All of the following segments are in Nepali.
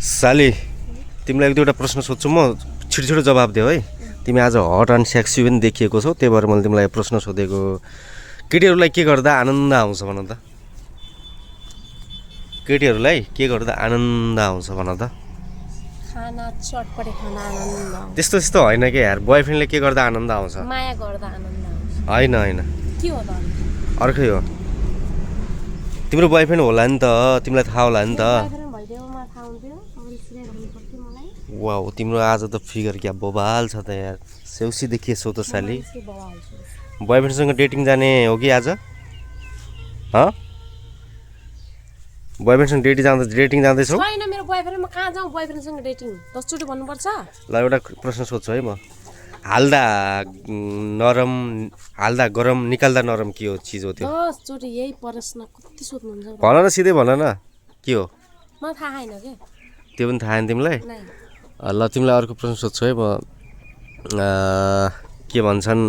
साली तिमीलाई एक दुईवटा प्रश्न सोध्छु म छिटो छिटो जवाब देऊ है तिमी आज हट एन्ड सेक्सी पनि देखिएको छौ त्यही भएर मैले तिमीलाई प्रश्न सोधेको केटीहरूलाई के गर्दा आनन्द आउँछ भन त केटीहरूलाई के गर्दा आनन्द आउँछ भन त खाना चटपटे खाना आनन्द आउँछ त्यस्तो त्यस्तो होइन कि यार बोयफ्रेन्डले के गर्दा आनन्द आउँछ माया गर्दा आनन्द आउँछ होइन होइन के हो त अर्कै हो तिम्रो बोयफ्रेन्ड होला नि त तिमीलाई थाहा होला नि त बोयफ्रेन्ड भइदिएकोमा थाहा हुन्थ्यो अब रिसाइ गर्नु पर्थ्यो मलाई वाउ तिम्रो आज त फिगर क्या बबाल छ त यार सेउसी देखिएछौ त साली बोयफ्रेन्डसँग डेटिङ जाने हो कि आज हँ बोयफ्रेन्डसँग डेटिङ जाँदैछौ छैन मेरो बोयफ्रेन्ड म कहाँ जाउँ बोयफ्रेन्डसँग डेटिङ 10 चोटि भन्नुपर्छ ल एउटा प्रश्न सोध्छु है म हाल्दा गरम निकाल्दा नरम के हो चिज हो त्यो 10 चोटि यही प्रश्न कति सोध्नुहुन्छ भन न सिधै भन न के हो मलाई थाहा छैन के त्यो पनि थाहा छैन तिमीलाई नै ल तिमीलाई अर्को प्रश्न सोध्छु है म के भन्छन्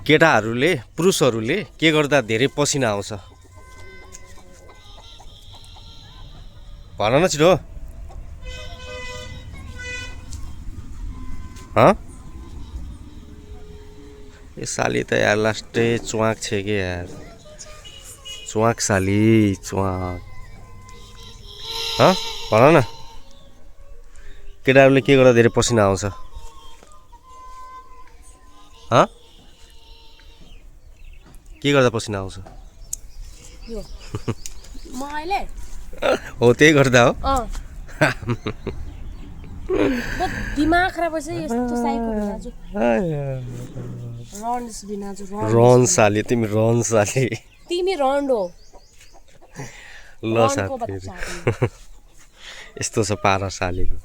केटाहरूले पुरुषहरूले के गर्दा धेरै पसिना आउँछ भन न छिटो हँ ए साली त यार लास्टै च्वाक छ कि यार च्वाक साली च्वाक हँ भन न केटाहरूले के गर्दा धेरै पसिना आउँछ हँ के गर्दा पसिना आउँछ यो म अहिले हो त्यही गर्दा हो दिमाग खराब भएछ यस्तो साइको भिनाजु रन्स भिनाजु रन साली तिमी रन साली तिमी रन्ड हो ल साथी यस्तो छ पारा सालीको